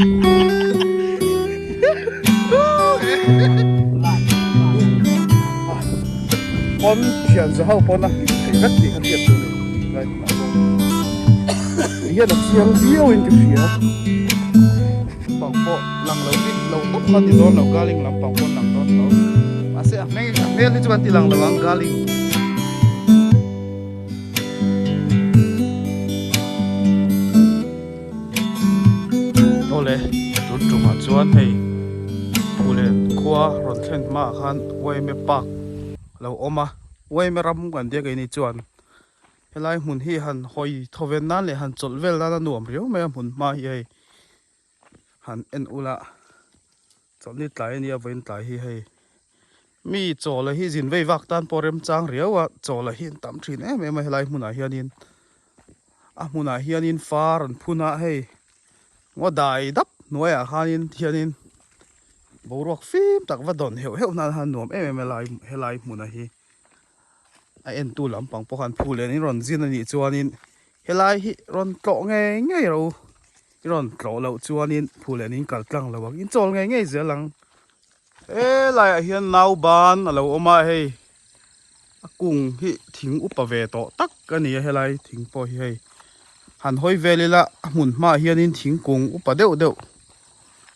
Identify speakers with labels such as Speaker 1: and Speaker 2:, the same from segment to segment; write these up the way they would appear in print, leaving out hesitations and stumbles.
Speaker 1: Pawn thian za ho pawn a hlim thei vek tih kha hriat tur a ni lai hmunah chuan hian a chiang viau in ka hria pang pawh lang lo bik lo tawp kha ti dawn lo galing lampang pawn lang dawn tho mahse a hmel a hmel hi chu kan ti lang lo ang galing. Awle tun tumah chuan hei Phullen khua rawn thlen hmaah khan Uaime park a lo awm a Uaime ram kan tia keini chuan helai hmun hi han hawi thaw ven nan leh han chawlh vel nan a nuam riau mai a hmun hma hi hei han en ula chawlhni tlai ania vawiin tlai hi hei mi chaw la hi zin vei vak tan pawh remchang riau a chaw la hi an tam thin em em a helai hmunah hianin a hmunah hianin far an phun a hei ngaw dai dap hnuaiah khanin hianin boruak fim tak va dawn heuh heuh nan a nuam em em a helai helai hmunah hi a entu lampang pawh khan phul in rawn zin anih chuanin helai hi rawn tlawh ngei ngei ro i rawn tlawh loh chuanin phul in kal tlang lo ang in chawl ngei ngei zel ang helaiah hian nauban a lo awm a hei a kung hi thing upa ve tawh tak a ni a helai thing pawh hi hei han hawi vel ila a hmun hmaah hianin thingkung upa deuh deuh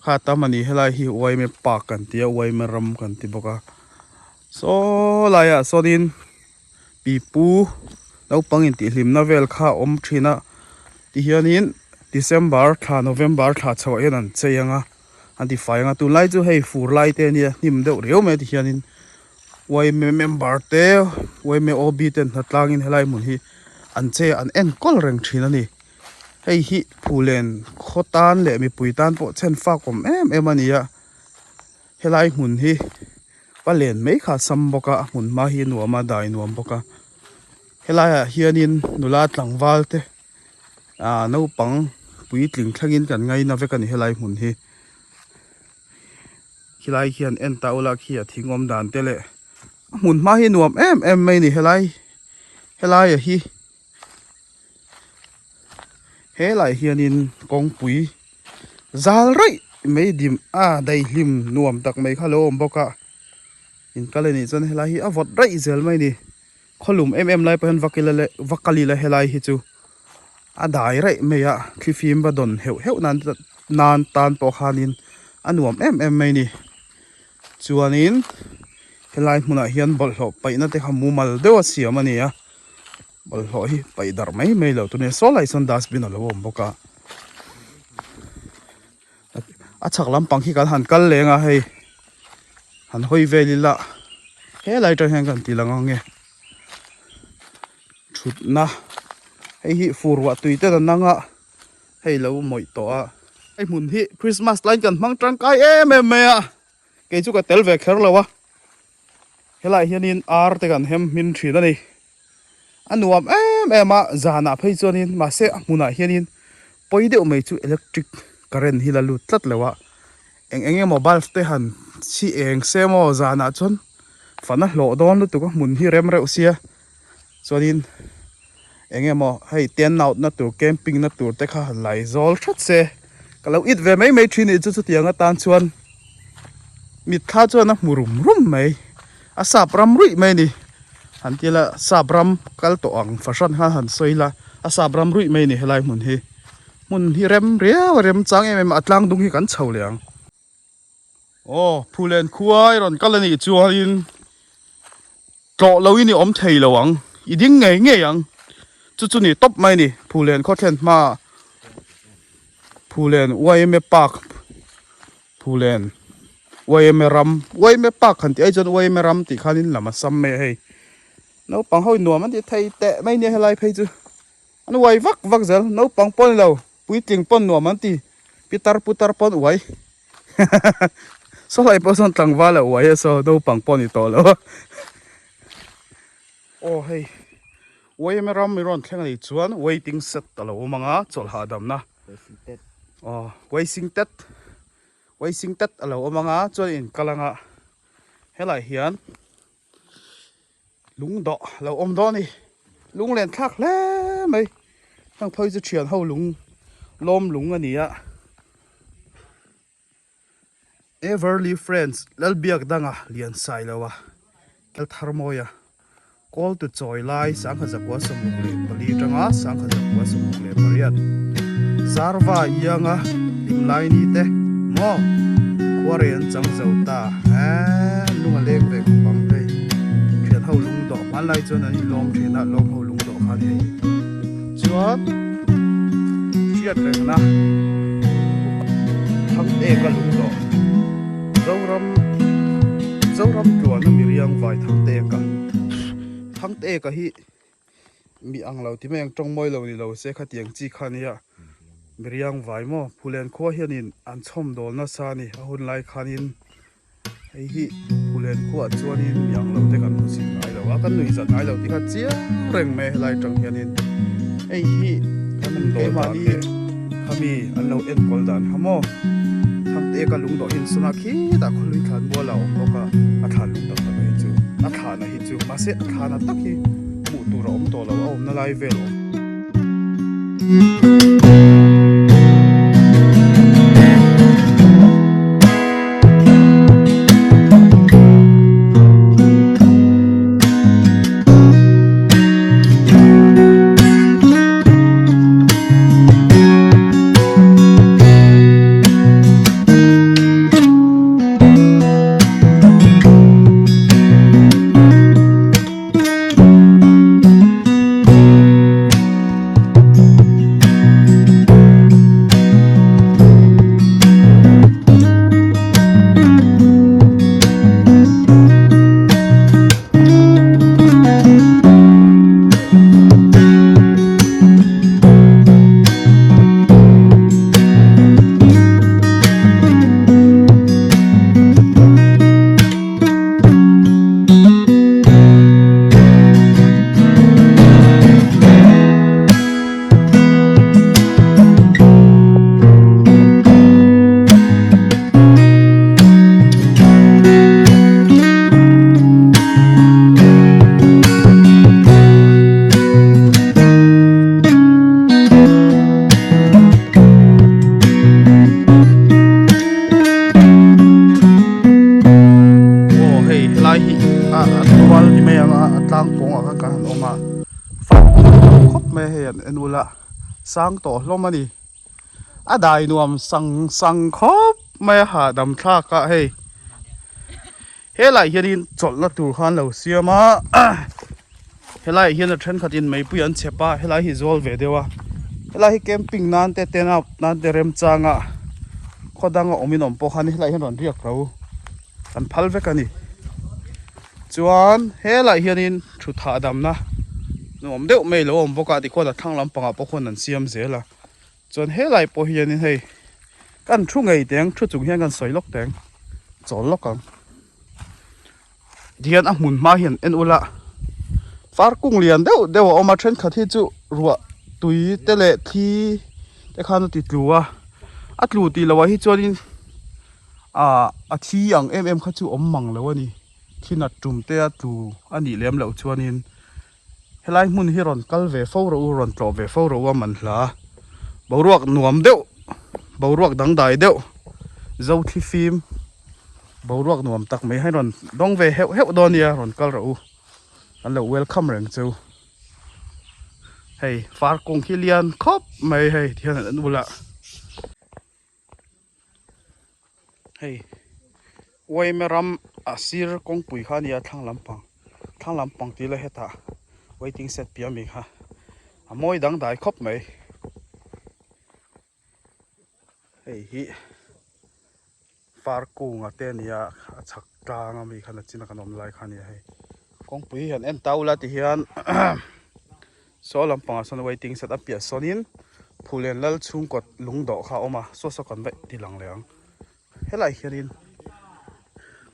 Speaker 1: kha tam a ni helai hi uaime park kan ti a uaime ram kan ti bawk a saw laiah sawnin pipu naupang intihhlimna vel kha a awm thin a tihianin December thla November thla chhoah hian an chei ang a an ti fai ang a tunlai chu hei fur lai te ania hnim deuh riau mai a tihianin uaime member te uaime OB ten hnatlangin helai hmun hi an chei a an enkawl reng thin a ni. Hei hi Phulen khaw tan leh mipui tan pawh chhen fak awm em em a ni a helai hmun hi palen mai kha a sam bawk a a hmun hma hi a nuam a dai nuam bawk a helaiah hianin nula tlangval te ah naupang puitling thlengin kan ngaina vek a ni helai hmun hi khilai khian en ta ula khi a thing awm dan te leh a hmun hma hi nuam em em mai a ni helai helaia hi. Helaiah hianin kawngpui zal raih mai dim a daihlim nuam tak mai kha a lo awm bawk a in kal anih chuan helai hi a vawt raih zel mai a ni khawlum em em lai pawh hian vak ila leh va kal ila helai hi chu a dai raih mai a thlifim va dawn heuh heuh nan nan tan pawh khanin a nuam em em mai a ni chuanin helai hmunah hian bawlhhlawh paihna te kha mumal deuh a siam a ni a. Bawlhhlawh hi paih darh mai mai lo tur a ni saw lai sawn dustbin a lo awm bawk a a chhak lampang khi kan han kal leng a hei han hawi vel ila helai atang hian kan ti lang ang nge thutna hei hi fur ruah tui te dan anga hei lo mawih tawh a hei hmun hi christmas laiin kan hmang tangkai em em mai a kei chu ka tel ve kher lo a. Helaiah hianin ar te kan hem hmin thin a ni. A nuam em em a, zanah phei chuanin mahse a hmunah hianin pawi deuh mai chu electric current hi la lut tlat lo a, eng eng emaw bulb te han chhi eng se maw zanah chuan fan a hlawh dawn lutuk a hmun hi rem reuh sia chuanin eng emaw hei tent out na tur camping na tur te kha han lai zawl that se ka lo it ve mai mai thin nih chu chutiang atan chuan mitthla chuan a hmu rum rum mai a sap ram ruih mai a ni han ti ila sap ram kal tawh ang fahran khan han sawi ila a sap ram ruih mai a ni helai hmun hi hmun hi rem riau a rem chang em em a a tlang dung hi kan chho leh ang. Aw Phulen khua i rawn kal a nih chuanin tlawh lo in i awm thei lo ang i ding ngei ngei ang chu chu ni tawp mai a ni Phulen khaw thlen hma Phulen YMA park Phulen YMA ram YMA park han tih ai chuan YMA ram tih khanin lam a sam mai a hei naupang ho in nuam an ti thei teh mai nia helai phei chu an uai vak vak zel naupang pawh a ni lo. Puitling pawn nuam an ti, pitar putar pawn uai Sawhlai pawh sawn tlangval a uai a saw naupang pawh a ni tawh lo a. Aw hei YMA ram i rawn thleng a nih chuan waiting set a lo awm ang a chawlh hahdamna aw waiting tet waiting tet a lo awm ang a chuan in kal ang a helaiah hian Lung dawh lo awm dawn a ni lung len thlak hle mai heng phei chu thian ho lung lawm lung a ni a. Everly Friends Lalbiak danga lian sai lo a kel thar mawi a kawl tu chawi lai 1964 tanga 1968 Zarva ianga hlim lai ni te maw khuarei an chang zo ta eee lung a leng ve khawp ang hei thian ho lung dawh hmanlai chuan an inlawm thin a lawm ho lung dawh kha a ni hei chuan hriat rengna Thangteka lung dawh Zoram Zoram tluana miriang vai Thangteka Thangteka hi mi ang lo ti mai ang tawng mawi lo ni lo se khatiang chi kha nia miriang vai maw Phulen khua hianin an chhawm dawl nasa a ni a hun lai khanin Hei hi Phulen khuaah chuanin mi ang lo te kan hmu zin ngai lo a, kan nuih zat ngai lo tih kha chiang reng mai a helai atang hianin hei hi kan keimahni khami an lo enkawl dan kha maw Thangteka lungdawh hi an sawn a khitah khawlui thlan mual a awm bawk a, a thlan lung tak tak hi chu a thlana hi chu mahse a thlana tak hi hmuh tur a awm tawh lo a awmna lai vel awm. Aw hei helai hi a tual ni mai ang a a tlang pawng ah khan kan han awm a fak khawp mai a hei an en ula sang tawh hlawm a ni a dai nuam sang sang khawp mai a hahdam thlak a hei helaiah hianin chawlhna tur khan lo siam a helaiah hian a thenkhatin meipui an chhep a helai hi zawl ve deuh a helai hi camping nan te tent up nan te remchanga khaw danga awmin awm pawh khan helaiah hian rawn riak ro an phal vek a ni chuan helaiah hianin thut hahdamna nuam deuh mai lo awm bawk a tikhuan a thlang lampangah pawh khuan an siam zel a chuan helai pawh hianin hei kan thu ngei teng thu chung hian kan sawi lawk teng chawl lawk ang. Tihian a hmun hma hian en ula far kung lian deuh deuh a awm a thenkhat hi chu ruah tui te leh thli te khan a ti tlu a a tlu tih loh ah hi chuanin ah a thi ang em em kha chu awm mang lo a ni thi nat tum te a tlu a nih lem loh chuanin helai hmun hi rawn kal ve fo rawh u rawn tlawh ve fo rawh u a man hla boruak nuam deuh boruak dangdai deuh zo thli fim. Boruak nuam tak mai hi rawn dawng ve heuh heuh dawn nia rawn kal rawh u an lo welcome reng chu hei far kung khi lian khawp mai hei tihian an bulah hei uaime ram a sir kawngpui kha ania thlang lampang thlang lampang tih la hetah waiting shed piah ami kha a mawi dangdai khawp mai. Hei hi far kunga te ania a chhak tlang ami khan a chin a kan awm lai kha ania hei kawngpui hi han en ta ula ti hian saw lampangah sawn waiting shed a piah sawnin Phulen lal chhungkaw lung dawh kha a awm a saw saw kan vaih ti lang leh ang helaiah hianin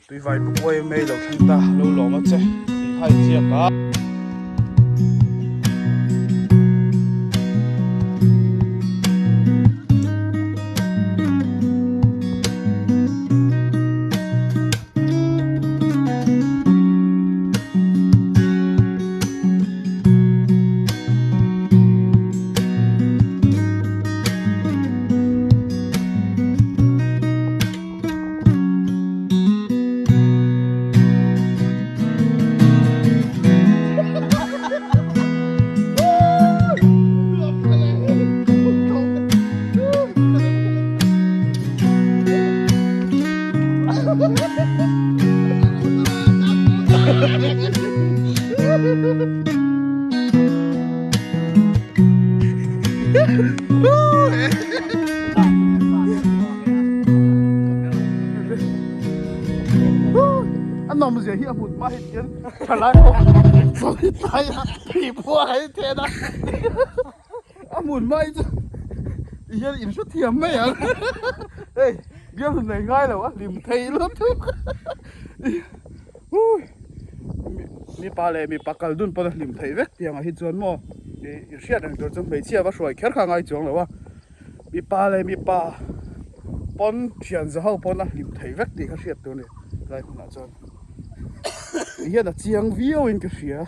Speaker 1: tuivai buai mai lo thleng ta lo lawm a che tih kha inziak a. A nawm zia hi a hmun hma hi tian thalai ho sawi tlai a phih phuah hi then a a hmun hma hi chu ti hian in hrethiam mai ang hei bial hun nei ngai lo a hlim thei lutuk mipa leh mipa kal dun pawn a hlim theih vek tiang ah hi chuan maw ih hriat reng tur chu hmeichhia va hruai kher kha a ngai chuang lo a mipa leh mipa pawn thian za ho pawn a hlim theih vek tih kha hriat tur a ni lai hunah chuan ti hian a chiang viau in ka hria.